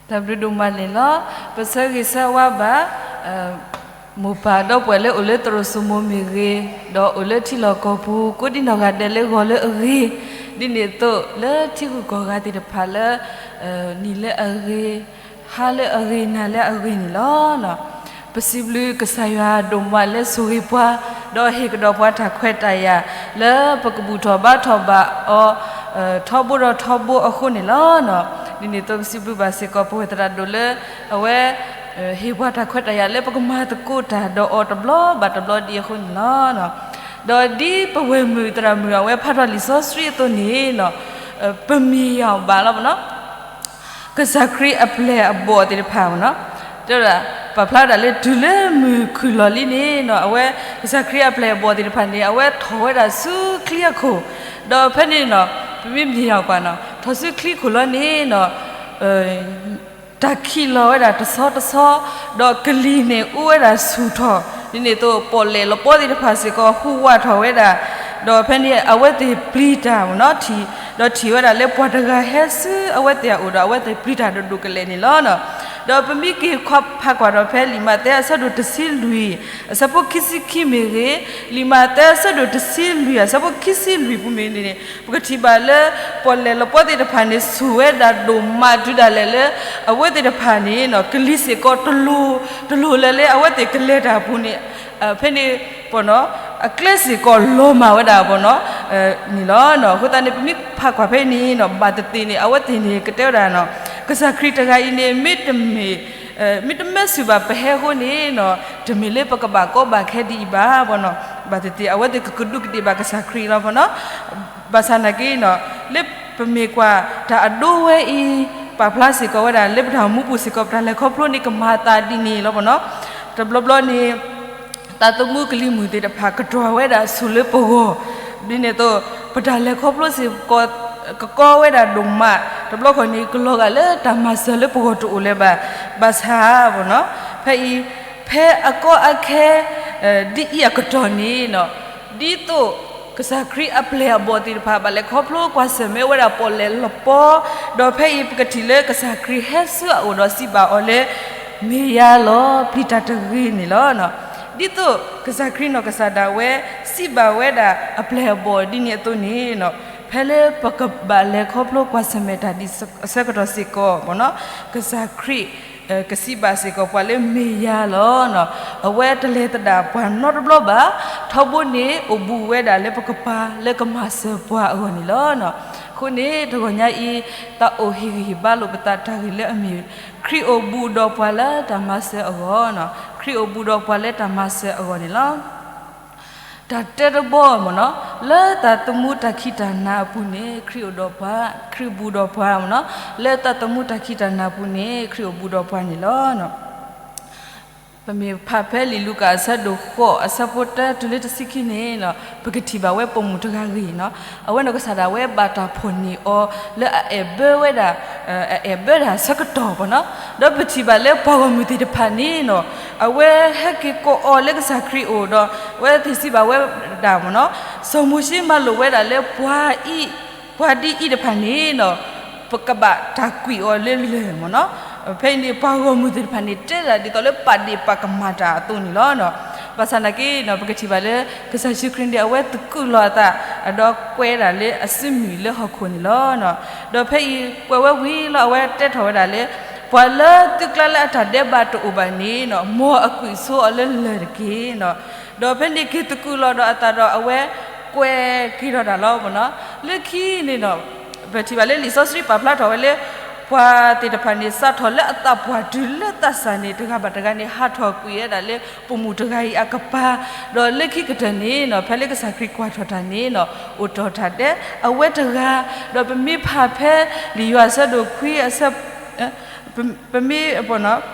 တၢ်ဘျုးဒိၣ်မးန့ၣ်လီၤ. ပဆၢဂ့ၤဆၢဝါဘၣ် မိၢ်ပၢ်ဒီပုၢ်ဝဲၢ်လၢအိၣ်လၢသရိာ်စိမိၤမ့ၢ်ဂ့ၤ, ဒီးအိၣ်လၢထံလီၢ်ကီၢ်ပူၤ ကိးဒံနီၢ်ဂၤဒဲးလၢဂီၤလၢအဂ့ၤ, ဒ်န့ၣ်အသိးလၢထံဂုၤကီၢ်ဂၤသ့ၣ်တဖၣ်လၢ နံၤလၢအဂ့ၤ, ဟါလၢအဂ့ၤ, နၤလၢအဂ့ၤန့ၣ်လီၤ. ပစံးဘျုးကစၢ်ယွၤဒိၣ်မးလၢဆိၣ်ဂ့ၤပှၤ, ဒီးဟ့ၣ်ကဒီးပှၤတၢ်ခွဲးတၢ်ယာ် လၢပကဘူၣ်ထီၣ်ဘါထီၣ်ဘၣ်အီၤ ထီဘိဒီးထီဘိအဃိန့ၣ်လီၤ. ဒ်န့ၣ်အသိးပစံးဘျုးဘၣ်စ့ၢ်ကီး ပဝဲသရၣ်ဒိၣ်လၢ အဝဲ ဟ့ၣ်ပှၤတၢ်ခွဲးတၢ်ယာ်လၢပကမၤသကိးတၢ်ဒီးအီၤတဘျီဘၣ်တဘျီဒ်အဃိန့ၣ်လီၤ. ဒီးဒ်ပဝဲၢ်မုၣ်သရၣ်မုၣ် အဝဲဖးထီၣ်လံာ်စီဆှံအသိးန့ၣ် ပမ့ၢ်ယၤဘၣ်လီၤပနီၤ ကစၢ်ခရံာ်အပျဲၢ်အဘီၣ်သ့ၣ်တဖၣ်မနီၤ, တဲဝဲဒၣ် ပာ်ဖျါဝဲဒၣ်လၢတုၤလၢမုၢ်ခုၣ်လီၤလံန့ၣ်နီၤ အဝဲ ကစၢ်ခရံာ်အပျဲၢ်အဘီၣ်သ့ၣ်တဖၣ်န့ၣ် အဝဲထီၣ်ဝဲဒၣ်ဆူချံအခိၣ်, ဒီးဖဲန့ၣ်နီၤ ပမ့ၢ်မ့ၢ်ယၤကွၢ်နီၤ ထီၣ်ဆူချံခိၣ်လီၤန့ၣ်နီၤ တၢ်ခံးလီၤဝဲဒၣ်တဆီတဆီ, ဒီးကလံၤန့ၣ်အူဝဲဒၣ်ဆူၣ်ထီၣ်, ဒ်န့ၣ်အသိးပီၣ်လဲၣ်လပီသ့ၣ်တဖၣ်စ့ၢ်ကီးဟူးဝးထီၣ်ဝဲဒၣ်, ဒီးဖဲန့ၣ်အဝဲသ့ၣ်ပျံၤတၢ်မနီၤ, ဒီးထံၣ်ဝဲဒၣ်လၢပှၤတဂၤဟဲဆူအဝဲသ့ၣ်အအိၣ်ဒီး အဝဲသ့ၣ်ပျံၤတၢ်ဒိၣ်ဒိၣ်ကလဲာ်န့ၣ်လီၤ. ဒီးပမ့ၢ်က့ၤဖးကွၢ်ဒီးဖဲလံာ်မးသဲအဆၢဒိၣ်တဆံလွံၢ် အဆၢဖိခံဆံခံမ့ၢ်ဂ့ၤ, လံာ်မးသဲအဆၢဒိၣ်တဆံလွံၢ် အဆၢဖိခံဆံလွံၢ်ပူၤမ့ၢ်ဂ့ၤန့ၣ် ပကထံၣ်ဘၣ်လၢ ပီၣ်လဲၣ်လပီသ့ၣ်တဖၣ်န့ၣ် ဆူၣ်ဝဲဒၣ်ဒိၣ်မးတုၤဒၣ်လဲာ်လၢ အဝဲသ့ၣ်တဖၣ်န့ၣ် ကလံၤစ့ၢ်ကီးတလိၤ, တလိၤလၢၤလၢအဝဲသ့ၣ်ကလဲၤတၢ်အပူၤန့ၣ်, ဖဲန့ၣ် အကျဲစ့ၢ်ကီးလီၤမၢ်ဝဲဒၣ်ပနီၤ န့ၣ်လီၤ. အဃိသတးန့ၣ် ပမ့ၢ်ဖးကွၢ်ဖဲန့ၣ်နီၤ ဘၣ်သ့ၣ်သ့ၣ်န့ၣ် အဝဲသ့ၣ်န့ၣ် ကတဲဝဲဒၣ်နီၤ ကစၢ်ခရံာ်တဂၤအံၤန့ၣ် မ့တမ့ၢ် မ့တမ့ၢ်ဆူၣ်ဘၣ်ပဟဲအဃိန့ၣ်နီၤ တမ့ၢ်လၢပကဘၣ်ကီဘၣ်ခဲဒ်အံၤဘၣ်ပနီၤ, ဘၣ်သ့ၣ်သ့ၣ် အဝဲသ့ၣ်ကကဒူးကဒ့ၣ်ဘၣ်ကစၢ်ခရံာ်လီၤပနီၤ. ဘၣ်ဆၣ်နာ်က့နီၤ လၢပမ့ၢ်ကွၢ်တၢ်အဒိဝဲအံၤ ပာ်ဖျါစ့ၢ်ကီးဝဲဒၣ်လၢပတၢ်မူပူၤစ့ၢ်ကီး ပတၢ်လဲၤခီဖျိန့ၣ် ကမၤအသးဒ်န့ၣ်လီၤပနီၤ. တဘျီဘျီန့ၣ် သးသမူကလံၤမုၢ်သ့ၣ်တဖၣ် ကတြီၤဝဲဒၣ်ဆူၣ်လၢပဂီၢ်, ဒ်န့ၣ်အသိး ပတၢ်လဲၤခီဖျိစ့ၢ်ကီး ကကီဝဲဒၣ်ဒိၣ်မး, တဘျီခီန့ၣ် ကလီၤဂာ်လၢတၢ်မၤစၢၤလၢပဂီၢ်တအိၣ်လၢၤဘၣ်. ဘၣ်ဆၣ်ပနီၤ ဖဲအံၤ ဖဲအကီအခဲ ဒ်အံၤအကတီၢ်န့ၣ်နီၤ ဒ်သိး ကစၢ်ခရံာ်အပျဲၢ်အဘီၣ်သ့ၣ်တဖၣ် ဘၣ်လဲၤခီဖျိကွၢ်ဆၢၣ်မဲာ်ဝဲဒၣ်ပီၣ်လဲၣ်လပီ, ဒီးဖဲအံၤပကထံၣ်လၢကစၢ်ခရံာ်ဟဲဆူအအိၣ်ဒီးစံးဘၣ်အီၤလၢ မ့ၢ်ယၤလီၤ ပျံၤတၢ်တဂ့ၤန့ၣ်လီၤ. ဒ်သိးကစၢ်ခရံာ်နီၢ်ကစၢ်ဒၣ်ဝဲ စံးဘၣ်ဝဲဒၣ်အပျဲၢ်အဘီၣ်ဒ်န့ၣ်အသိးန့ၣ်နီၤ ဖဲလၢပကဘၣ်လဲၤခီဖျိကွၢ်ဆၢၣ်မဲာ်တၢ်ဒ်အဆၢကတီၢ်စ့ၢ်ကီး ကစၢ်ခရံာ် ကစံးဘၣ်စ့ၢ်ကီးပှၤလၢမ့ၢ်ယၤလီၤ. အဝဲတလဲၤသဒၣ်ပှၤနီတဘျီဘၣ်, ထီဘိန့ၣ်အိၣ်ဘူးဝဲဒၣ်လၢပကပၤလၢကမၤစၢၤပှၤအဂီၢ်န့ၣ်လီၤ. အဃိန့ၣ် တဂီၤညါအံၤ သးအိၣ်ဟ့ၣ်ဂံၢ်ဟ့ၣ်ဘါလိာ်ပသးတၢ်ဂ့ၢ်လၢအမ့ၢ် ခရံာ်အိၣ်ဘူးဒီးပှၤလၢတၢ်မၤစၢၤအဂီၢ်, ခရံာ်အိၣ်ဘူးဒီးပှၤလၢတၢ်မၤစၢၤအဂီၢ်န့ၣ်လီၤ. တၢ်တဲတဘီမ့ၢ်နီၤ လၢသးသမူတၢ်ခံးတၢ်နၤအပူၤန့ၣ် ခရံာ်အိၣ်ဒီးပှၤ, ခရံာ်ဘူးဒီးပှၤမ့ၢ်နီၤ, လၢသးသမူတၢ်ခံးတၢ်နၤအပူၤန့ၣ် ခရံာ်အိၣ်ဘူးဒီးပှၤန့ၣ်လီၤ. ပမ့ၢ်ဖးဖဲလံာ်လူၤကၣ်အဆၢဒိၣ်ဃိးအဆၢဖိတၢတုၤလၢတဆံခံန့ၣ်နီၤ ပကထံၣ်ဘၣ်ဝဲပိာ်မုၣ်တဂၤဂ့ၢ်နီၤ, အဝဲနီၢ်ကစၢ်ဒၣ်ဝဲဘၣ်တၢ်ဖီၣ်န့ၢ်အီၤလၢအအဲၣ်ဘၢဝဲဒၣ် အအဲၣ်ဘၢတၢ်ဆၢကတီၢ်မ့ၢ်နီၤ, ဒီးပထံၣ်ဘၣ်လၢပှၤဂီၢ်မုၢ်သ့ၣ်တဖၣ်န့ၣ်နီၤ အဝဲဟဲက့ၤကိးအီၤလၢကစၢ်ခရံာ်အအိၣ်ဒီး အဝဲသ့ၣ်စံးဘၣ်ဝဲဒၣ်မ့ၢ်နီၤ, စီၤမိၤၡ့မၤလိာ်ဝဲဒၣ်လၢပှၤအံၤ ပှၤဒ်အံၤတဖၣ်န့ၣ်နီၤ ပကဘၣ်တၢ်ကွံာ်အီၤလၢလၢၢ်မ့ၢ်နီၤ, ဖဲအံၤန့ၣ် ပှၤဂီၢ်မုၢ်သ့ၣ်တဖၣ်န့ၣ် တဲဒၣ်ဒ်သိးလၢပာ်ဒ့ၣ်ပာ်ကမၣ်တၢ်အသိးန့ၣ်လီၤ. ဘၣ်ဆၣ်နာ်က့နီၤ ပကထံၣ်ဘၣ်လၢ ကစၢ်ယ့ၣ်ၡူးခရံာ်န့ၣ် အဝဲသကုးလီၤအသး ဒီးကွဲးဒၣ်လၢအစုမုၢ်လၢဟီၣ်ခိၣ်န့ၣ်လီၤ. ဒီးဖဲအံၤကွဲးဝဲဝံၤလီၤ အဝဲတဲထီၣ်ဝဲဒၣ်လၢ ပှၤလၢသုကျါလၢအတၢ်ဒဲးဘးတအိၣ်ဘၣ်န့ၣ်နီၤ မ်အကွံာ်ဆိအီၤလၢလၢၢ်တက့ၢ်နီၤ. ဒီးဖဲန့ၣ်က့ၤသကုးလီၤဒီးအသးဒီးအဝဲကွဲးက့ၤထီၣ်တၢ်လီၤမ့ၢ်နီၤ, လၢခံန့ၣ်နီၤ ပထံၣ်ဘၣ်လၢလံာ်စီဆှံပာ်ဖျါထီၣ်ဝဲလၢ ပှၤသ့ၣ်တဖၣ်န့ၣ် စးထီၣ်လၢအသးပှၢ်တုၤလၢသးစၢ်န့ၣ် တဂၤဘၣ်တဂၤန့ၣ် ဟးထီၣ်ကွံာ်ဝဲဒၣ်လၢပိာ်မုၣ်တဂၤအံၤအကပၤ, ဒီးလၢခံကတၢၢ်န့ၣ်နီၤ ဖဲလၢကစၢ်ခရံာ်ကွၢ်ထီၣ်တၢ်န့ၣ်နီၤ အိၣ်တ့ၢ်တၢ်ဒဲး အဝဲတဂၤ, ဒီးပမ့ၢ်ဖးဖဲလံာ်ယိၤဟၣ်အဆၢဒိၣ်ခွံအဆၢ ပမ့ၢ်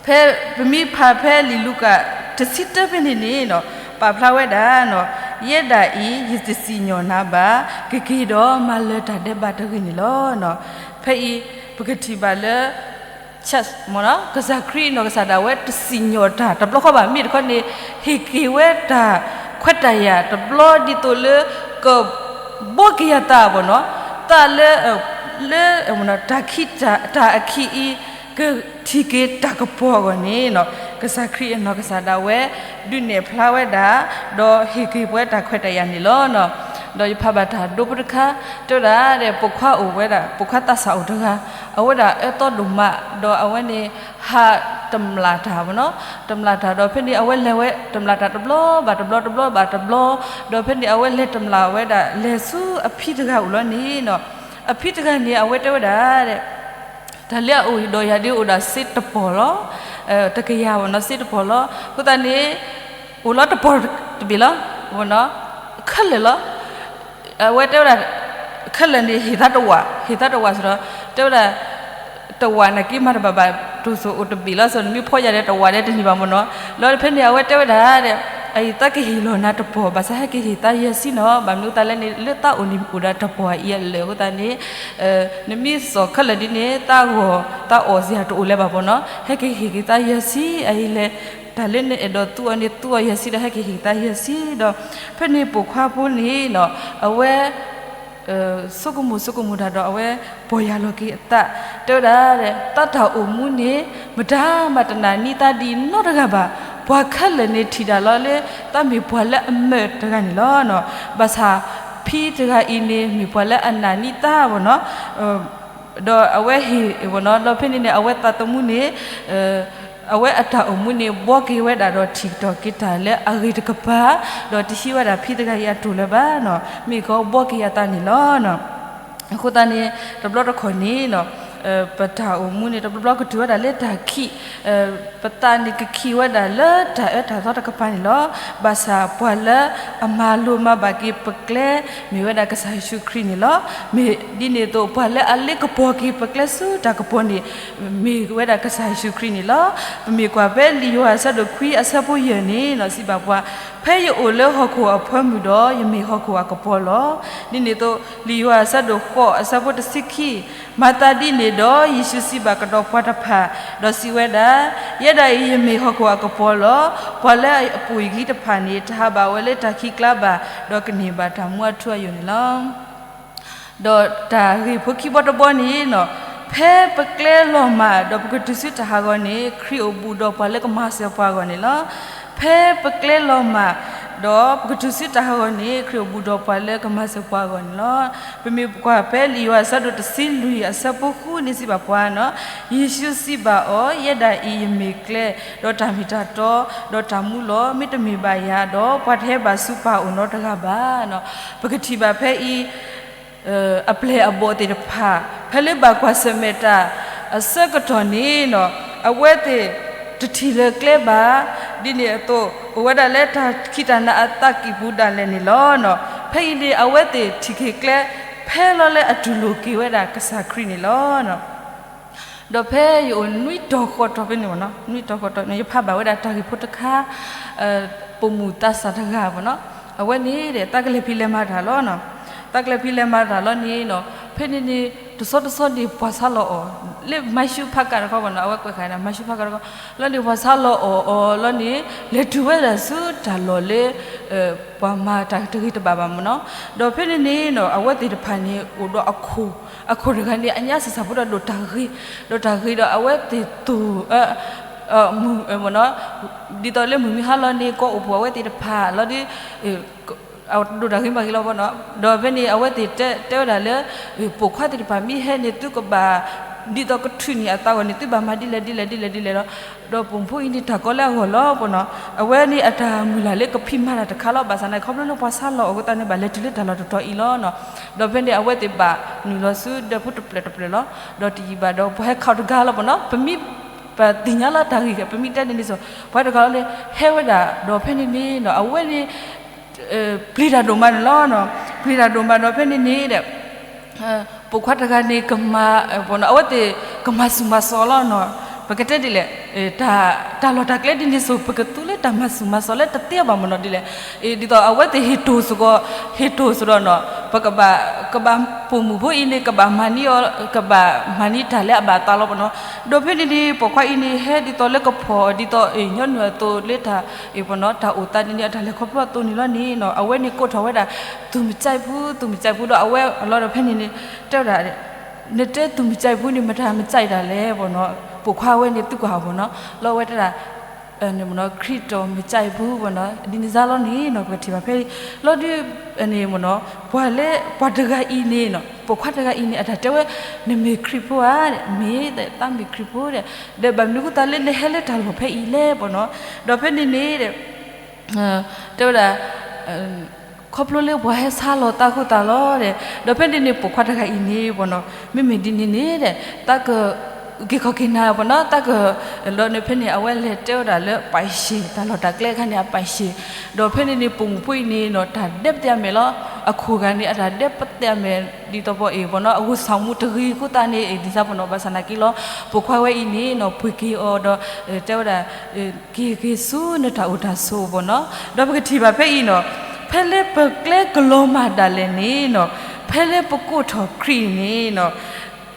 ဖဲ ပမ့ၢ်ဖးဖဲလံာ်လူၤကၣ်တဆံတၢဖဲန့ၣ်န့ၣ်နီၤ ပာ်ဖျါဝဲဒၣ်နီၤ, ယဲဒၣ်အံၤ ယတစံၣ်ညီၣ်နၤဘၣ်, ကက့ၤဒီးမၤလၢၤတၢ်ဒဲးဘးတဂ့ၤန့ၣ်လီၤ. ဖဲအံၤ ပကထံၣ်ဘၣ်လၢ မ့ၢ်နီၤ ကစၢ်ခရံာ်နီၢ်ကစၢ်ဒၣ်ဝဲတစံၣ်ညီၣ်တၢ်တဘျီဃီဘၣ် မ့ၢ်တခီန့ၣ် ဟ့ၣ်က့ၤဝဲတၢ်ခွဲးတၢ်ယာ်တဘျီဒ်သိးလၢ က ဘှီက့ၤအသးမ့ၢ်နီၤ, သးလၢ လၢ တၢ်ခံး တၢ်အခံးအံၤ ကထံၣ်က့ၤတၢ်ကပီၤအဂီၢ်န့ၣ်နီၤ, ကစၢ်ခရံာ်အနီၢ်ကစၢ်ဒၣ်ဝဲ ဒုးနဲၣ်ဖျါဝဲဒၣ်, ဒီးဟ့ၣ်က့ၤပှၤတၢ်ခွဲးတၢ်ယာ်န့ၣ်လီၤ. ဒီးယဖးဘၣ်တၢ်ဒိဖိတခါ, တဲဝဲဒၣ် ပိာ်ခွါအိၣ်ဝဲဒၣ် ပိာ်ခွါသးစၢ်အိၣ်တဂၤ, အဝဲဒၣ်အၢသီဒိၣ်မး, ဒီးအဝဲန့ၣ် ဟးတမျၢ်တၢ်နီၤ, တမျၢ်တၢ်ဒီးဖဲန့ၣ် အဝဲလဲၤဝဲ တမျၢ်တၢ်တဘျီဘၣ်တဘျီ တဘျီဘၣ်တဘျီ, ဒီးဖဲန့ၣ် အဝဲလဲၤတမျၢ်ဝဲဒၣ် လဲၤဆူအဖံတဂၤအိၣ်လီၤန့ၣ်နီၤ, အဖံတဂၤန့ၣ် အဝဲတဲဝဲဒၣ် တၢ်လၢအအိၣ်ဒီးယၤဒ်အိၣ်ဒၣ်စ့တပီၢ်လီၤ, တကယၤနီၤ, စ့တပီၢ်လီၤ. အဃိသတးန့ၣ် အိၣ်လီၤတပီၢ်တဘ့ၣ်လီၤ, ခဲလၢာ်လီၤ. အဝဲတဲဝဲဒၣ် ခဲလၢာ်န့ၣ် ဟ့ၣ်သးတဝာ်, ဟ့ၣ်သးတဝာ်စ့ၢ်ဒီး တဲဝဲဒၣ် တဝာ်နာ်က့မၤတဘၣ်ဘၣ်, တိၢ်စိအိၣ်တဘ့ၣ်လီၤ, စိၤနမ့ၢ်ဖီယၤဒီးတဝာ်ဒီးတန့ၢ်ဘၣ်မ့ၢ်နီၤ. လီၤဖဲန့ၣ်အဝဲတဲဝဲဒၣ် အအံၤသးကဟ့ၣ်လီၤနၤတပီၢ်, ဘၣ်ဆၣ်ဟဲက့ၤဟ့ၣ်သးယဲၢ်ဆံနီၤ, ဘၣ်မနုၤအဃိသတးလဲၣ်န့ၣ် လၢသးအိၣ်န့ၣ်အိၣ်ဒၣ်တပီၢ်အံၤအလၢာ်အဃိသတးန့ၣ် နမ့ၢ်စိာ်ခဲလၢာ်ဒ်န့ၣ် သးဂီၤသးအီၣ်စ့ၢ်တအိၣ်လၢၤဘၣ်မ့ၢ်နီၤ, ဟဲက့ၤဟ့ၣ်က့ၤသးယဲၢ်ဆံအံၤလဲၣ်, တၢ်လၢနအဲၣ်ဒိးသူအီၤန့ၣ် သူအီၤယဲၢ်ဆံဒီး ဟဲက့ၤဟ့ၣ်သးယဲၢ်ဆံဒီး ဖဲန့ၣ်ပိာ်ခွါဖိန့ၣ်နီၤ, အဝဲ ဆိကမိၣ်ဆိကမိၣ်တၢ်ဒီး အဝဲပီၢ်ယၢ်လီၤက့ၤအသး, တဲဝဲဒၣ် သးတၢ်အိၣ်မူန့ၣ် မတၤမၤတနာ်န့ၢ်သးဒ်နီတဂၤဘၣ်, ပှၤခဲလၢာ်န့ၣ်ထံၣ်ဒၣ်လီၤလၢ သးမ့ၢ်ပှၤလၢအမၢတဂၤန့ၣ်လီၤ. ဘၣ်ဆၣ် ဖံတဂၤအံၤန့ၣ် မ့ၢ်ပှၤလၢအနာ်န့ၢ်သးမ့ၢ်နီၤ, ဒီးအဝဲဟ့ၣ်မ့ၢ်နီၤ, လီၤဖဲန့ၣ်န့ၣ် အဝဲသးသမူန့ၣ် အဝဲအတၢ်အိၣ်မူန့ၣ် ဘှီက့ၤဝဲဒၣ်ဒီးထံၣ်ကတီၤက့ၤတၢ်လၢအဂ့ၤတကပၤ, ဒီးတဟံးဝဲဒၣ်ဖံတဂၤအံၤအတိၢ်လၢၤဘၣ်နီၤ, မ့ၢ်ကီဘှီက့ၤအသးန့ၣ်လီၤ. အဃိသတးန့ၣ် တဘျီတခီၣ်န့ၣ်နီၤ, ပတၢ်အိၣ်မူန့ၣ် တဘျီဘျီကတုၤဝဲဒၣ်လၢတၢ်ခံး, ပသးန့ၣ်ကခံးဝဲဒၣ်လၢတၢ်အၢတၢ်သီတကပၤန့ၣ်လီၤ. ဘၣ်ဆၣ်ပှၤလၢအမၤလိၤမၤဘၣ်က့ၤပကျဲ မ့ၢ်ဝဲဒၣ်ကစၢ်ယ့ၣ်ၡူးခရံာ်န့ၣ်လီၤ. မ့ၢ်ဒ်န့ၣ်အသိး ပှၤလၢအလ့ကပီၤက့ၤပကျဲဆူတၢ်ကပီၤန့ၣ် မ့ၢ်ဝဲဒၣ်ကစၢ်ယ့ၣ်ၡူးခရံာ်န့ၣ်လီၤ. ပမ့ၢ်ကွၢ်ဖဲလံာ်ယိၤဟၣ်အဆၢဒိၣ်ခွံအဆၢဖိယဲၢ်န့ၣ်နီၤ စံးဘၣ်ပှၤ, ဖဲယအိၣ်လၢဟီၣ်ခိၣ်အဖၢမုၢ်ဒီး ယမ့ၢ်ဟီၣ်ခိၣ်အကပီၤလီၤ. ဒ်န့ၣ်အသိး လံာ်ယိၤဟၣ်အဆၢဒိၣ်ဃိးအဆၢဖိတဆံခံ, မၤသးဒ်န့ၣ်ဒီး ယ့ၣ်ၡူးစံးဘၣ်ကဒီးပှၤတဖၣ်, ဒီးစံးဝဲဒၣ်, ယဲဒၣ်အံၤယမ့ၢ်ဟီၣ်ခိၣ်အကပီၤလီၤ. ပှၤလၢအပိာ်ယခံတဖၣ်န့ၣ် တဟးဘၣ်ဝဲလၢတၢ်ခံးကျါဘၣ်, ဒီးကန့ၢ်ဘၣ်တၢ်မူအထူအယိာ်န့ၣ်လီၤ. ဒီးတၢ်ဂ့ၢ်ဖိခံဘီတဘီန့ၣ်နီၤ, ဖဲပကျဲလီၤမၢ် ဒီးပကတုၤဆူတၢ်ဟးဂီၤန့ၣ် ခရံာ်အိၣ်ဘူးဒီးပှၤလၢကမၤစၢၤပှၤအဂီၢ်န့ၣ်လီၤ. ဖဲပကျဲလီၤမၢ် ဒီးပကတုၤဆူတၢ်ဟးဂီၤန့ၣ် ခရံာ်အိၣ်ဘူးဒီးပှၤလၢကမၤစၢၤပှၤအဂီၢ်န့ၣ်လီၤ. ပမ့ၢ်ကွၢ်ဖဲလံာ်ယိၤဟၣ်အဆၢဒိၣ်တဆံလွံၢ်အဆၢဖိဃုန့ၣ်စံးဘၣ်ပှၤနီၤ, ယ့ၣ်ၡူးစံးဘၣ်အီၤ, ယဲဒၣ်အံၤယမ့ၢ်ကျဲ, ဒီးတၢ်မ့ၢ်တၢ်တီ, ဒီးတၢ်မူလီၤ. မ့တမ့ၢ်ဘၣ်ယၤဒီး ပှၤတဟဲဘၣ်ဆူပၢ်အအိၣ်နီတဂၤဘၣ်နီၤ. ပကထံၣ်ဘၣ်ဖဲအံၤ အပျဲၢ်အဘီၣ်သ့ၣ်တဖၣ် ဖဲလၢဘၣ်ကွၢ်ဆၢၣ်မဲာ်တၢ်အဆၢကတီၢ်န့ၣ်နီၤ, အဝဲသ့ၣ်တထံၣ်လၢၤကျဲဘၣ်, ဒ်န့ၣ်အသိး အိၣ်ဝဲဒၣ်လၢတၢ်ခံးတၢ်နၤအသးကံၢ်ပူၤဒၣ်လဲာ်န့ၣ်လီၤ. ဖဲအံၤန့ၣ် အဝဲသ့ၣ်ထံၣ်က့ၤကျဲ ဖဲလီၤလၢအတူၢ်လိာ်က့ၤဝဲဒၣ်ကစၢ်ခရံာ်န့ၣ်လီၤ. ဒီးဖဲယအိၣ်နွံတီၤဃိးတီၤဖဲန့ၣ်မ့ၢ်နီၤ, နွံတီၤဃိးတီၤန့ၣ် ယဖးဘၣ်ဝဲဒၣ်တၢ်ဂ့ၢ်ဖိတခါ, ပိာ်မုၣ်သးစၢ်တဂၤမ့ၢ်နီၤ, အဝဲန့ၣ်ဒီး သးကလဲၤဖံးလဲၤမၤတၢ်လီၤနီၤ, သးကလဲၤဖံးလဲၤမၤတၢ်လီၤန့ၣ်နီၤ, ဖဲန့ၣ်န့ၣ် တဆီတဆီန့ၣ် ပှၤဆါလီၤအီၤ, လၢမၤရှူဖးကးတခီမ့ၢ်နီၤ, အဝဲကွဲးဃာ်န့ၣ် မၤရှူဖးကးတခီ, လီၤန့ၣ် ပှၤဆါလီၤအီၤအီၤလီၤန့ၣ် လဲၤတုၤဝဲဒၣ်ဆူတၢ်လီၢ်လၢ ပှၤမၤတၢ်တဂ့ၤတဘၣ်ဘၣ်မ့ၢ်နီၤ, ဒီးဖဲန့ၣ်န့ၣ်နီၤ အဝဲသ့ၣ်တဖၣ်န့ၣ် အိၣ်ဒီးအခိၣ်, အခိၣ်တဂၤန့ၣ် အညါစၢ်စၢ်ဖိဒီးဒိၣ်တၢ်ဂ့ၤ, ဒိၣ်တၢ်ဂ့ၤဒီးအဝဲသ့ၣ်သိၣ် မုၢ်မ့ၢ်နီၤ, ဒ်သိးလၢမုၢ်မံဟါလီၤန့ၣ် ကိးအိၣ်ဖှိၣ်အဝဲသ့ၣ်တဖၣ်လီၤဒီး ဒိၣ်တၢ်ဂ့ၤမးဂ့ၤလီၤမ့ၢ်နီၤ, ဒီးဖဲန့ၣ် အဝဲသ့ၣ်တဲဝဲဒၣ်လၢ ပိာ်ခွါသ့ၣ်တဖၣ်မ့ၢ်ဟဲန့ၣ် သုကဘၣ် ဒ်သိးကထုးန့ၢ်အသးအဂီၢ်န့ၣ် သုဘၣ်မၤဒ်လဲၣ်ဒ်လဲၣ်ဒ်လဲၣ်ဒ်လဲၣ်လီၤ. ဒီးပိာ်မုၣ်ဖိအံၤန့ၣ် တၢ်ကီလၢအဂီၢ်လီၤမ့ၢ်နီၤ, အဝဲန့ၣ်အတၢ်မုၢ်လၢ်လၢကဖံးမၤတၢ်တခါလီၤ, ဘၣ်ဆၣ်န့ၣ် ခီဖျိလၢပှၤဆါလီၤအီၤအဃိသတးန့ၣ် ဘၣ်လဲၤတုၤလၢတၢ်လီၢ်တတီၤအံၤလီၤနီၤ, ဒီးဖဲန့ၣ် အဝဲသ့ၣ်ဘၣ်နုာ်လီၤဆူဒၢးဖိတဖျၢၣ်တဖျၢၣ်လီၤ, ဒီးတယံာ်ဘၣ်ဒီး ပှၤဟဲခးတဂၤလီၤမ့ၢ်နီၤ, ပမ့ၢ် ပသ့ၣ်ညါလၢတၢ်ဂ့ၢ် ပမ့ၢ်တဲန့ၣ်န့ၣ်စိၤ ပှၤတဂၤလီၤန့ၣ် ဟဲဝဲဒၣ်ဒီးဖဲန့ၣ်န့ၣ်နီၤ အဝဲန့ၣ် ပျံၤတၢ်ဒိၣ်မးန့ၣ်လီၤ. ပျံၤတၢ်ဒိၣ်မးဒီးဖဲန့ၣ်န့ၣ်ဒီး ပိာ်ခွါတဂၤန့ၣ် ကမၤ အဝဲသ့ၣ်ကမၤဆူၣ်မၤစီၤလီၤနီၤ. ပကတဲဒ်လဲၣ် တၢ်လီၢ်တၢ်ကျဲဒ်န့ၣ်စိၤ ပကသူလၢတၢ်မၤဆူၣ်မၤစီၤလၢတသ့ဘၣ်မ့ၢ်နီၤဒ်လဲၣ်. ဒ်သိးအဝဲသ့ၣ်ဟ့ၣ်တိၢ်စ့ၢ်ကီး ဟ့ၣ်တိၢ်စ့ၢ်ဒီးနီၤ ပကဘၣ် ကဘၣ်ပိာ်မုၣ်ဖိအံၤန့ၣ် ကဘၣ်မၤန့ၢ်အီၤ ကဘၣ်မၤန့ၢ်တၢ်လၢအဘၣ်အသးလီၤပနီၤ. ဒီးဖဲန့ၣ်န့ၣ် ပိာ်ခွါအံၤန့ၣ် ဟဲဒ်သိးလၢကဖီၣ် ဒ်သိးညီနုၢ်အသိးလၢတၢ် ပနီၤ တၢ်အိၣ်သးန့ၣ်န့ၣ် အတၢ်လဲၤခီဖျိအသိးန့ၣ်လီၤန့ၣ်နီၤ အဝဲန့ၣ်ကိးထီၣ်ဝဲဒၣ် သူမကြိုက်ဘူး သူမကြိုက်ဘူး ဒီးအဝဲအလီၢ်ဒီးဖဲန့ၣ်န့ၣ် တဲဝဲဒၣ် နတဲသူမကြိုက်ဘူးန့ၣ် မတၤမကြိုက်တၢ်လဲၣ် ပေါ့နော်. ပိာ်ခွါဝဲန့ၣ်သူကွၢ် ပေါ့နော်. လီၤဝဲတဲဒၣ် ခရစ်တော်မကြိုက်ဘူး ပေါ့နော်. ဒ်န့ၣ်စါလီၤန့ၣ်နီၤ ပကထံၣ်ဘၣ်ဖဲလီၤဒုးန့ၣ် ပေါ့နော်. ပှၤလၢ ပှၤတဂၤအံၤန့ၣ်နီၤ ပိာ်ခွါတဂၤအံၤန့ၣ် အတၢ်တဲဝဲ နမ့ၢ်ခရံာ်ဖိဧါ, မ့ၢ်သးမ့ၢ်ခရံာ်ဖိဒီး ဒီးဘၣ်မနုၤအဃိသတးလၢနဟဲလၢတၢ်လီၢ်ဖဲအံၤလဲၣ် ပေါ့နော်. ဒီးဖဲန့ၣ်န့ၣ် တဲဝဲဒၣ် ခီဖျိလၢပှၤဟဲဆါလီၤသးအဃိသတးလီၤဒီး ဒီးဖဲန့ၣ်န့ၣ် ပိာ်ခွါတဂၤအံၤန့ၣ် ပေါ့နော်. မ့မ့ၢ်ဒ်န့ၣ်န့ၣ်ဒီး သးကအုၣ်က့ၤခီၣ်က့ၤနၤ ပေါ့နော်. သးက ဒီးန့ၣ်ဖဲန့ၣ် အဝဲလဲၤတဲဝဲဒၣ်လၢအပာ်ရှ့ တၢ်လီၢ်တၢ်ကျဲအခါန့ၣ် အပာ်ရှ့ ဒီးဖဲန့ၣ်န့ၣ် ပိာ်မုၣ်ဖိအံၤန့ၣ်နီၤ တၢ်ဒဲးပသ့ၣ်အမဲာ်လီၤ. အခိၣ်ဂၤန့ၣ် အတၢ်ဒဲးပသ့ၣ်အမဲာ် ဒ်သိးပှၤအံၤ ပေါ့နော်. အဂုာ်ဆၢမူတဂ့ၤအဃိသတးန့ၣ် ဒ်သိး ပေါ့နော်. ဘၣ်ဆၣ်နာ်က့လီၤ ပိာ်ခွါဝဲအံၤန့ၣ်နီၤ ပှ့ၤက့ၤအီၤဒီး တဲဝဲဒၣ် က့ၤက့ၤဆူနတၢ်အိၣ်တၢ်ဆိး ပေါ့နော်. ဒီးပကထံၣ်ဘၣ်ဖဲအံၤနီၤ ဖဲလၢပကျဲကလီၤမၢ်ဒၣ်လဲာ်န့ၣ်နီၤ ဖဲလၢပကိးထီၣ်ခရံာ်န့ၣ်နီၤ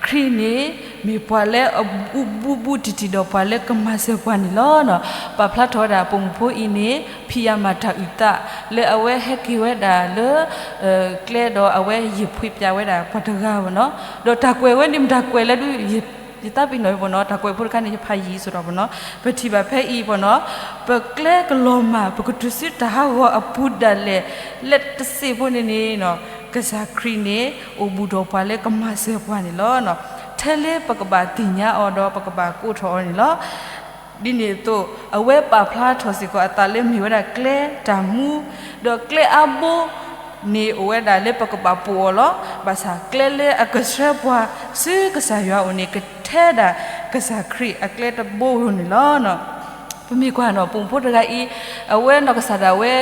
ခရံာ်န့ၣ် မ့ၢ်ပှၤလၢအဘူးဘူးဘူးတံၢ်တံၢ်ဒီးပှၤလၢကမၤစၢၤပှၤန့ၣ်လီၤ. ပာ်ဖျါထီၣ်ဝဲဒၣ် ပိာ်မုၣ်ဖိအံၤန့ၣ် ဖံးအမၤတၢ်အုၣ်သး လၢအဝဲဟဲက့ၤဝဲဒၣ်လၢ ကျဲဒီးအဝဲယံာ်ဖှံပၠးဝဲဒၣ်ပှၤတဂၤ ပေါ့နော်. ဒီးတၢ်ကွဲးဝဲန့ၣ် မ့ၢ်တၢ်ကွဲးလၢဒုး ယသးပ့ၤနီၣ် ပေါ့နော်. တၢ်ကွဲးဖိတခါန့ၣ် ယဖးယံာ်စ့ၢ်ကီး ပေါ့နော်. ပထံၣ်ဘၣ်ဖဲအံၤ ပေါ့နော်. ပကျဲကလီၤမၢ် ပကတုၤဆူတၢ်ဟးဂီၤအပူၤဒၣ်လဲာ် လၢတစ့ဖိန့ၣ်န့ၣ်နီၤ ကစၢ်ခရံာ်န့ၣ် အိၣ်ဘူးဒီးပှၤလၢကမၤစၢၤပှၤန့ၣ်လီၤ. ထဲလၢပကဘၣ်သ့ၣ်ညါအီၤဒီးပကဘၣ်ကိးထီၣ်အီၤန့ၣ်လီၤ. ဒ်န့ၣ်အသိး အဝဲပာ်ဖျါထီၣ်စ့ၢ်ကီးအသးလၢမ့ၢ်ဝဲဒၣ်ကျဲတၢ်မူ ဒီးကျဲအါဘိန့ၣ်အိၣ်ဝဲဒၣ်လၢပကဘၣ်ပိာ်အီၤလီၤ. ဘၣ်ဆၣ်ကျဲလၢအကဆှၢပှၤဆူကစၢ်ယွၤအအိၣ်န့ၣ် ကထဲဒၣ်ကစၢ်ခရံာ်အကျဲတဘိဧိၤန့ၣ်လီၤ. ပမ့ၢ်ကွၢ်နီၤ ပိာ်မုၣ်ဖိတဂၤအံၤ အဝဲနီၢ်ကစၢ်ဒၣ်ဝဲ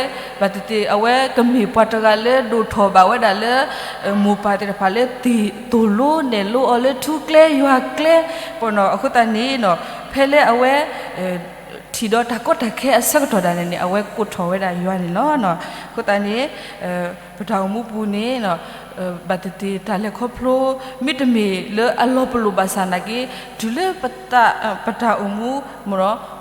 ဘၣ်သ့ၣ်သ့ၣ် အဝဲကမ့ၢ်ပှၤတဂၤလၢဒိၣ်ထီၣ်ဘၣ်ဝဲဒၣ်လၢ မိၢ်ပၢ်သ့ၣ်တဖၣ်လၢသ့ၣ်သိၣ်လိ နဲၣ်လိအီၤလၢထူကျဲယွၤကျဲ ပေါ့နော်. အဃိသတးန့ၣ်နီၤ ဖဲလၢအဝဲ ထံၣ်ဒီးတၢ်ကီတၢ်ခဲအဆၢကတီၢ်ဒၣ်လဲာ်န့ၣ် အဝဲကိးထီၣ်ဝဲဒၣ်ယွၤန့ၣ်လီၤ. အဃိသတးန့ၣ် ပတၢ်အိၣ်မူပူၤန့ၣ် ဘၣ်သ့ၣ်သ့ၣ်တၢ်လဲၤခီဖျိ မ့တမ့ၢ်လၢအလီၤပလိာ်ဘၣ်ဆၣ်နာ်က့ တုၤလၢပတၢ်အိၣ်မူ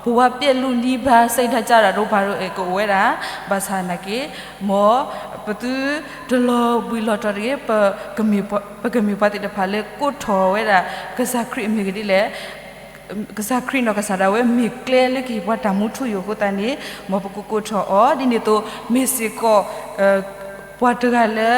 ပဝၤပျဲၢ်လူၤနံၤဘၣ် စိတ်ဓာတ်ကျတာတို့ဘာတို့ ကအိၣ်ဝဲဒၣ် ဘၣ်ဆၣ်နာ်က့ မ်ပသုတလီၤဘှံးလီၤတီၤတဂ့ၤ ပကမ့ၢ်ပှၤသ့ၣ်တဖၣ်လၢကိးထီၣ်ဝဲဒၣ် ကစၢ်ခရံာ်အမ့ၢ်ဂ့ၤဒ်လဲၣ် ကစၢ်ခရံာ်နီၢ်ကစၢ်ဒၣ်ဝဲမ့ၢ်ကျဲလၢကဟ့ၣ်ပှၤတၢ်မူထူယိာ်အဃိသတးန့ၣ် မ်ပကကိးထီၣ်အီၤ ဒ်န့ၣ်အသိး မ့ၢ်စ့ၢ်ကီး ပှၤတဂၤလၢ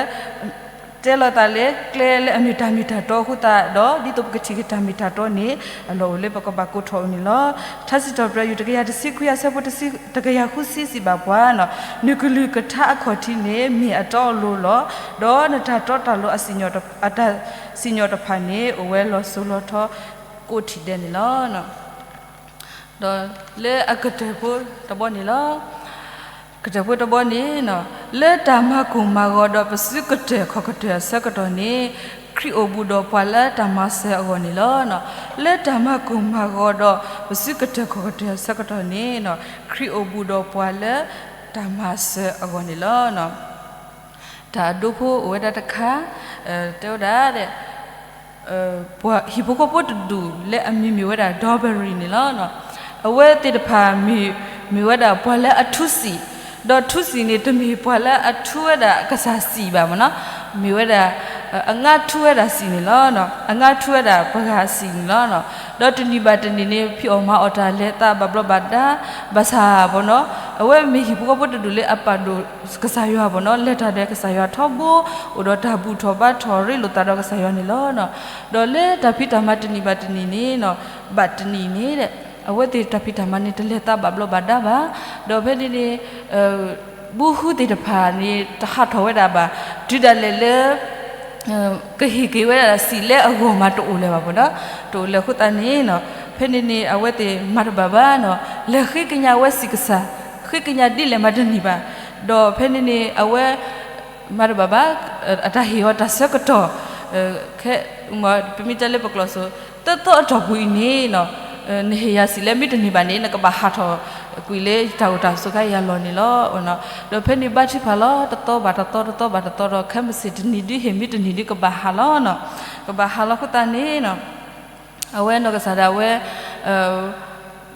တဲလီၤသးလၢကျဲလၢအမ့ၢ်တၢ်မ့ၢ်တၢ်တီအဃိသတးဒီး ဒ်သိးပကထံၣ်က့ၤတၢ်မ့ၢ်တၢ်တီန့ၣ် အလီၢ်အိၣ်လၢပကဘၣ်ကိးထီၣ်အီၤန့ၣ်လီၤ. ထါစံးထီၣ်ပတြၢၤ ယူၢ်တကယၤတဆံခွံ အဆၢဖိတဆံ တကယၤဃုဆံစံးဘၣ်ပှၤ နကလုၢ်ကထါအခီၣ်ထံးန့ၣ် မ့ၢ်အတီအလိၤလီၤ. ဒီးနတၢ်တီတၢ်လိၤ အစံၣ်ညီၣ်တဖၣ်န့ၣ် အိၣ်ဝဲလီၤစိၤလီၤထီကိးထံၣ်ဒဲးန့ၣ်လီၤ. ဒီးလၢအကတၢၢ်ဖိတဘီန့ၣ်လီၤ. ကတၢၢ်ဖိတဘီန့ၣ် လၢတၢ်မၤကိၢ်မၤဂီၤဒီးပစုကတၢၢ်ခီၣ်ကတၢၢ်အဆၢကတီၢ်န့ၣ် ခရံာ်အိၣ်ဘူးဒီးပှၤလၢတၢ်မၤစၢၤအဂီၢ်န့ၣ်လီၤ. လၢတၢ်မၤကိၢ်မၤဂီၤဒီးပစုကတၢၢ်ခီၣ်ကတၢၢ်အဆၢကတီၢ်န့ၣ် ခရံာ်အိၣ်ဘူးဒီးပှၤလၢတၢ်မၤစၢၤအဂီၢ်န့ၣ်လီၤ. တၢ်အဒိဖိအိၣ်ဝဲဒၣ်တခါ တဲဝဲဒၣ် ဟံၣ်ဖိဃီဖိတဒူၣ်လၢအမံၤမ့ၢ်ဝဲဒၣ် Dewberry န့ၣ်လီၤ. အဝဲသ့ၣ်တဖၣ်မ့ၢ် မ့ၢ်ဝဲဒၣ်ပှၤလၢအထူစံာ်, ဒီးထူစံာ်န့ၣ် တမ့ၢ်ပှၤလၢအထူဝဲဒၣ်ကစၢ်စံာ်ဘၣ်မ့ၢ်နီၤ, မ့ၢ်ဝဲဒၣ် အငါထူဝဲဒၣ်စံာ်န့ၣ်လီၤ. အငါထူဝဲဒၣ်ပှၤဂၤစံာ်န့ၣ်လီၤ. ဒီးတနံၤဘၣ်တနံၤန့ၣ် ဖံးအီၣ်မၤအီၣ်တၢ်လဲၤသးဘၣ်ဘျီးဘၣ်ဒါ, ဘၣ်ဆၣ်မ့ၢ်နီၤ အဝဲမ့ၢ်ဟံၣ်ဖိဃီဖိတဒူၣ်လၢအပာ်ဒိၣ်ကစၢ်ယွၤမ့ၢ်နီၤ, လဲၤတၢ်ဒီးကစၢ်ယွၤထီဘိ, အိၣ်ဒီးတၢ်ဘူၣ်ထီၣ်ဘါထီၣ်ရ့လိာ်သးဒီးကစၢ်ယွၤန့ၣ်လီၤ. ဒီးလၢတၢ်ဖံးတၢ်မၤတနံၤဘၣ်တနံၤန့ၣ်နီၤ, ဘၣ်တနံၤန့ၣ် အဝဲသ့ၣ်တၢ်ဖံးတၢ်မၤန့ၣ် တလဲၤသးဘၣ်ဘျီးဘၣ်ဒါဘၣ်. ဒီးဖဲန့ၣ်န့ၣ် ဘုဟုသ့ၣ်တဖၣ်န့ၣ် တဟးထီၣ်ဝဲဒၣ်ဘၣ်. တုၤဒၣ်လဲာ်လၢ ကဟ့ၣ်က့ၤဝဲဒၣ်စံာ်လၢအဂီၢ်မးတအိၣ်လၢၤဘၣ်မ့ၢ်နီၤ, တအိၣ်လၢၤအဃိသတးန့ၣ်နီၤ, ဖဲန့ၣ်န့ၣ် အဝဲသ့ၣ်မၤတဘၣ်ဘၣ်နီၤ, လဲၤဃ့ကညးဝဲစံာ်ကစၢ်, ဃ့ကညးဒ်လဲၣ်မးတနံၤဘၣ်. ဒီးဖဲန့ၣ်န့ၣ် အဝဲ မၤတဘၣ်ဘၣ်, အတၢ်ဟ့ၣ်အီၤတၢ်ဆၢကတီၢ် ခဲ ပမ့ၢ်တဲလၢပကျိာ်စ့ၢ် သၢသီအတီၢ်ပူၤအံၤန့ၣ်နီၤ, နဟ့ၣ်ယၤစံာ်လၢမ့ၢ်တန့ၢ်ဘၣ်န့ၣ် နကဘၣ်ဟးထီၣ်ကွံာ်လၢတၢ်အိၣ်တၢ်ဆိးခါအံၤအလီၢ်န့ၣ်လီၤ. ဒီးဖဲန့ၣ်ဘါထုကဖၣ်လီၤ, တသီဘၣ်တသီ တသီဘၣ်တသီဒီး ခဲမုၢ်ဆ့ၣ်တနံၤဒုဟ့ၣ် မ့ၢ်တနံၤဒုကဘၣ်ဟးလီၤနီၤ, ကဘၣ်ဟးလီၤအဃိသတးန့ၣ်နီၤ, အဝဲနီၢ်ကစၢ်ဒၣ်ဝဲ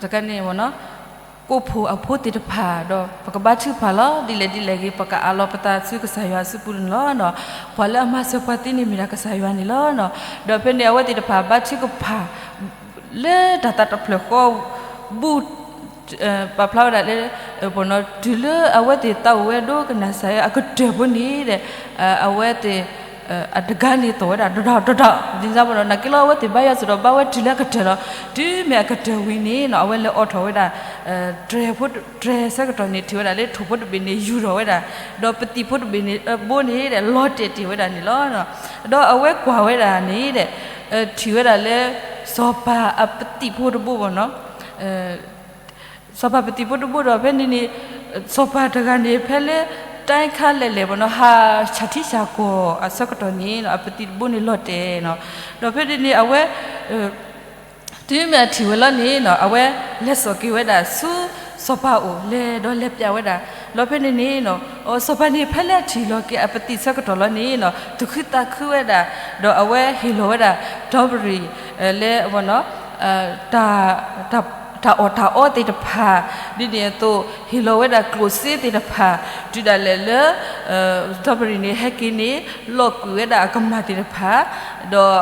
တခါန့ၣ်မ့ၢ်နီၤ ကိၣ်ဖိအဖိသ့ၣ်တဖၣ် ဒီးပကဘါထုကဖၣ်လီၤ. ဒ်လဲၣ်ဒ်လဲၣ်ဂ့ၤ ပကအးလီၤပသးဆူကစၢ်ယွၤအစုပူၤန့ၣ်လီၤ. ပှၤလၢအမၤစၢၤပှၤသ့န့ၣ်မ့ၢ်ဒၣ်ကစၢ်ယွၤန့ၣ်လီၤ. ဒီးဖဲန့ၣ်အဝဲသ့ၣ်တဖၣ်ဘါထုကဖၣ် လၢတၢ်သးတဖျၢၣ်ဃီ ဘူၣ် ပာ်ဖျါဝဲဒၣ်လၢ တုၤလၢအဝဲသ့ၣ်သးအိၣ်ဝဲဒိကနၣ်စၢ်အကတၢၢ်ဖိန့ၣ်ဒီး အဝဲသ့ၣ် အတဂၤန့ၣ်သိၣ်ဝဲဒၣ် ဒီဒီဒီဒီ ဒ်န့ၣ်ဘၣ်ဒီး နာ်က့လီၤ အဝဲသ့ၣ်ဘါယွၤစ့ၢ်ဒီးဘါဝဲတုၤလၢအကတၢၢ်လီၤ. တုၤမ့ၢ်အကတၢၢ်ဝံၤန့ၣ်နီၤ အဝဲလဲၤအိးထီၣ်ဝဲဒၣ် တြဲၤဖိ တြဲၤဆၢကတီၢ်န့ၣ် ထံၣ်ဝဲဒၣ်လၢထိၣ်ဖိတဘ့ၣ်န့ၣ် ယူၢ်ထီၣ်ဝဲဒၣ်, ဒီးပသံၣ်ဖိတဘ့ၣ်န့ၣ် အဘိန့ၣ် လီၤတဲာ်တ့ၢ်ဝဲဒၣ်န့ၣ်လီၤ. ဒီးအဝဲကွၢ်ဝဲဒၣ်န့ၣ်ဒီး ထံၣ်ဝဲဒၣ်လၢ စီၤပၤအပသံၣ်ဖိတဘိဘၣ်နီၤ စီၤပၤပသံၣ်ဖိတဘိဒီး ဖဲန့ၣ်န့ၣ် စီၤပၤတဂၤန့ၣ် ဖဲလၢ တၢ်ခါလဲၣ်လဲၣ်ဘၣ်နီၤ ဟးဆၣ်ထံဆၣ်ကီၢ်အဆၢကတီၢ်န့ၣ် အပသံၣ်တဘိန့ၣ်လီၤတဲာ်နီၤ. ဒီးဖဲန့ၣ်န့ၣ် အဝဲ တုၤမ့ၢ်အထံၣ်ဝဲလီၤန့ၣ်နီၤ အဝဲလဲၤစိာ်က့ၤဝဲဒၣ်ဆူ စီၤပၤအိၣ်လဲၤဒီးလဲၤပျးဝဲဒၣ်. ဒီးဖဲန့ၣ်န့ၣ်နီၤ စီၤပၤန့ၣ် ဖဲလၢအထံၣ်လီၤက့ၤအပသံၣ်ဆၢကတီၢ်လီၤန့ၣ်နီၤ သူၣ်ခုသးခုဝဲဒၣ်, ဒီးအဝဲဟ့ၣ်လီၤဝဲဒၣ် ဒီဘရံၣ် လၢ တၢ်အီၣ်တၢ်အီသ့ၣ်တဖၣ်, ဒ်န့ၣ်အသိး ဟ့ၣ်လီၤဝဲဒၣ်ကျိၣ်စ့သ့ၣ်တဖၣ်, တုၤဒၣ်လဲာ်လၢ ဒီဘရံၣ်န့ၣ် ဟဲက့ၤန့ၣ် လီၤကွံာ်ဝဲဒၣ်အကမၢ်သ့ၣ်တဖၣ်, ဒီး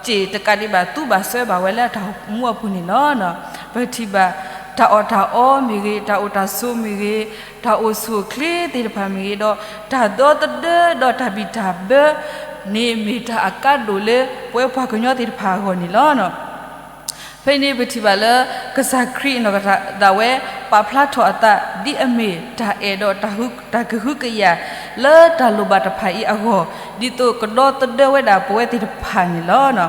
စ့ၢ်တကးဒံးဘၣ် သူဘၣ်စွဲဘၣ်ဝဲလၢအတၢ်အိၣ်မူအပူၤန့ၣ်လီၤ. ပထံၣ်ဘၣ် တၢ်အီၣ်တၢ်အီမ့ၢ်ဂ့ၤ, တၢ်အိၣ်တၢ်ဆိးမ့ၢ်ဂ့ၤ, တၢ်အိၣ်ဆူၣ်အိၣ်ချ့သ့ၣ်တဖၣ်မ့ၢ်ဂ့ၤ, ဒီးတၢ်ဒီသဒၢဒီးတၢ်ဘံၣ်တၢ်ဘၢ န့ၣ်မ့ၢ်တၢ်အကါဒိၣ်လၢ ပဝဲပှၤကညီသ့ၣ်တဖၣ်အဂီၢ်န့ၣ်လီၤ. ဖဲန့ၣ်ပထံၣ်ဘၣ်လၢ ကစၢ်ခရံာ်နီၢ်ကစၢ်ဒၣ်ဝဲ ပာ်ဖျါထီၣ်အသး ဒ်အမ့ၢ်တၢ်အဲၣ်ဒီးတၢ်ကဟုကယာ် လၢတၢ်လိၣ်ဘၣ်တဖၣ်အံၤအဂီၢ် ဒ်သိးကဒီသဒၢဝဲဒၣ်ပဝဲသ့ၣ်တဖၣ်န့ၣ်လီၤ.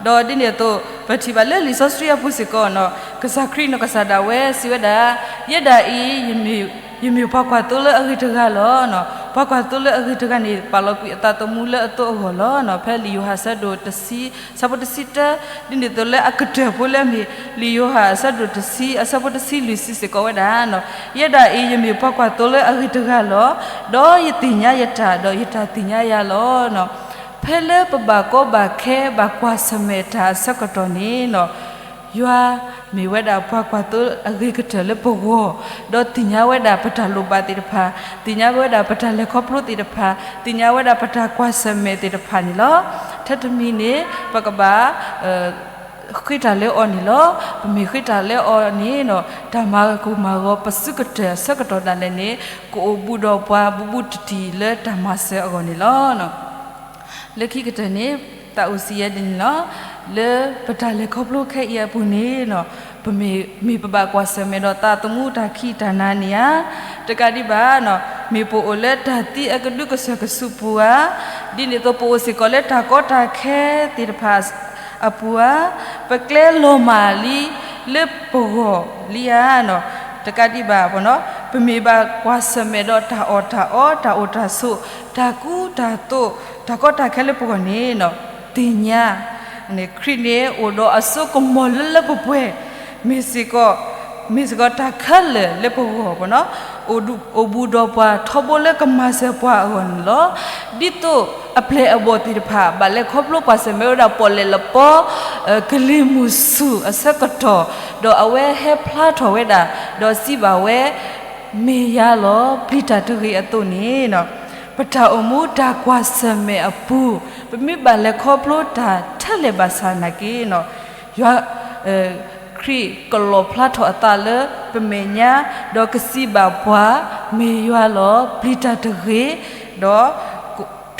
ဒီးဒ်န့ၣ်အသိး ပထံၣ်ဘၣ်လၢလံာ်စီဆှံအပူၤစ့ၢ်ကီးနီၤ ကစၢ်ခရံာ်နီၢ်ကစၢ်ဒၣ်ဝဲစံးဝဲဒၣ်, ယဲဒၣ်အံၤ ယမ့ၢ်ပှၤကွၢ်သိလၢအဂ့ၤတဂၤလီၤ. ပှၤကွၢ်သိလၢအဂ့ၤတဂၤန့ၣ် ပာ်လီၤကွံာ်အသးသမူလၢအသိအဂီၢ်လီၤ. ဖဲလံာ်ယိၤဟၣ်အဆၢဒိၣ်တဆံ အဆၢဖိတဆံတၢ, ဒ်န့ၣ်အသိးလၢအကတၢၢ်ဖိလၢအမ့ၢ် လံာ်ယိၤဟၣ်အဆၢဒိၣ်တဆံ အဆၢဖိတဆံလွံၢ်စံးစ့ၢ်ကီးဝဲဒၣ်, ယဲဒၣ်အံၤ ယမ့ၢ်ပှၤကွၢ်သိလၢအဂ့ၤတဂၤလီၤ. ဒီးယသ့ၣ်ညါယတၢ် ဒီးယတၢ်သ့ၣ်ညါယၤလီၤ. ဖဲလၢပဘၣ်ကီဘၣ်ခဲဘၣ်ကွၢ်ဆၢၣ်မဲာ်တၢ်အဆၢကတီၢ်န့ၣ် ယွၤမ့ၢ်ဝဲဒၣ်ပှၤကွၢ်သိအဂ့ၤကတၢၢ်လၢပဂီၢ်, ဒီးသ့ၣ်ညါဝဲဒၣ်ပတၢ်လိၣ်ဘၣ်သ့ၣ်တဖၣ်, သ့ၣ်ညါဝဲဒၣ်ပတၢ်လဲၤခီဖျိသ့ၣ်တဖၣ်, သ့ၣ်ညါဝဲဒၣ်ပတၢ်ကွၢ်ဆၢၣ်မဲာ်သ့ၣ်တဖၣ်န့ၣ်လီၤ. ထဲတမံၤန့ၣ် ပကဘၣ် ဃ့တၢ်လၢအီၤန့ၣ်လီၤ. ပမ့ၢ်ဃ့တၢ်လၢအီၤန့ၣ် တၢ်မၤကိၢ်မၤဂီၤပစုကတၢၢ်အဆၢကတီၢ်ဒၣ်လဲာ်န့ၣ် ကအိၣ်ဘူးဒီးပှၤဘူးဘူးတံၢ်တံၢ်လၢတၢ်မၤစၢၤအဂီၢ်န့ၣ်လီၤ. လၢခံကတၢၢ်န့ၣ် သးအိၣ်စံးယဲဒ်န့ၣ်လီၤ. လၢပတၢ်လဲၤခီဖျိခဲအံၤအပူၤန့ၣ် ပမ့ၢ် မ့ၢ်ပဘၣ်ကွၢ်ဆၢၣ်မဲာ်ဒီးသးသမူတၢ်ခံးတၢ်နၤန့ၣ်ဧါ, တကးဒံးဘၣ် မ့ၢ်ပအိၣ်လၢတၢ်သံအကဒုကစၢၢ်ကဆူးပူၤဧါ, ဒ်န့ၣ်အသိးပအိၣ်စ့ၢ်ကီးလၢတၢ်ကီတၢ်ခဲသ့ၣ်တဖၣ်အပူၤဧါ, ပကျဲလီၤမၢ်လံလၢပဂီၢ်လံဧါ, တကးဒံးဘၣ် ပမ့ၢ်ဘၣ်ကွၢ်ဆၢၣ်မဲာ်ဒီးတၢ်အီၣ်တၢ်အီ တၢ်အိၣ်တၢ်ဆိး တၢ်ကူတၢ်သိး တၢ်ကီတၢ်ခဲလၢပဂီၢ်န့ၣ် သ့ၣ်ညါ ခရံာ်န့ၣ်အိၣ်ဒီးအစိကမီၤလၢလၢပှဲၤပှဲၤ, မ့ၢ်စ့ၢ်ကီး မ့ၢ်စ့ၢ်ကီးတၢ်ခဲလၢာ်လၢပဂီၢ်ပနီၤ, အိၣ်ဘူးဒီးပှၤထီဘိလၢကမၤစၢၤပှၤအဂီၢ်န့ၣ်လီၤ. ဒ်သိးအပျဲၢ်အဘီၣ်သ့ၣ်တဖၣ် ဘၣ်လဲၤခီဖျိကွၢ်ဆၢၣ်မဲာ်ဝဲဒၣ်ပီၣ်လဲၣ်လပီ ကလံၤမုၢ်ဆူၣ်အဆၢကတီၢ်, ဒီးအဝဲဟဲဖျါထီၣ်ဝဲဒၣ် ဒီးစံးဘၣ်ဝဲ မ့ၢ်ယၤလီၤ ပျံၤတၢ်တဂ့ၤအသိးန့ၣ် ပတၢ်အိၣ်မူတၢ်ကွၢ်ဆၢၣ်မဲာ်အပူၤ ပမ့ၢ်ဘၣ်လဲၤခီဖျိတၢ်ထဲလဲၣ်ဘၣ်ဆၣ်နာ်က့ ယွၤ ခရံာ်ကလီၣ်ဖျါထီၣ်အသးလၢပမဲာ်ညါ, ဒီးကစံးဘၣ်ပှၤ မ့ၢ်ယွၤလီၤ ပျံၤတၢ်တဂ့ၤ, ဒီး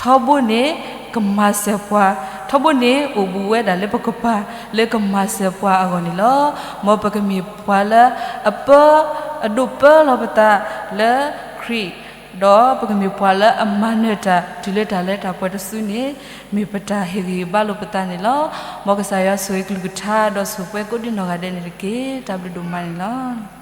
ထီဘိန့ၣ်ကမၤစၢၤပှၤ, ထီဘိန့ၣ်အိၣ်ဘူးဝဲဒၣ်လၢပကပၤ လၢကမၤစၢၤပှၤအဂီၢ်န့ၣ်လီၤ. မ်ပကမ့ၢ်ပှၤလၢအပၢ အဒိးပၢလီၤပသးလၢခရံာ်, ဒီးပကမ့ၢ်ပှၤလၢအမၤနၢၤတၢ်တုၤလၢတၢ်လၢတၢ်ပှဲၤတစုန့ၣ် မ့ၢ်ပတၢ်ဟ့ၣ်ဂံၢ်ဘါလိာ်ပသးန့ၣ်လီၤ. မ်ကစၢ်ယွၤဆိၣ်ဂ့ၤကလုၢ်ကထါ ဒီးဆိၣ်ပှဲၤကိးဒံနီၢ်ဂၤဒဲးန့ၣ်တက့ၢ်. တၢ်ဘျုးဒိၣ်မးန့ၣ်လီၤ.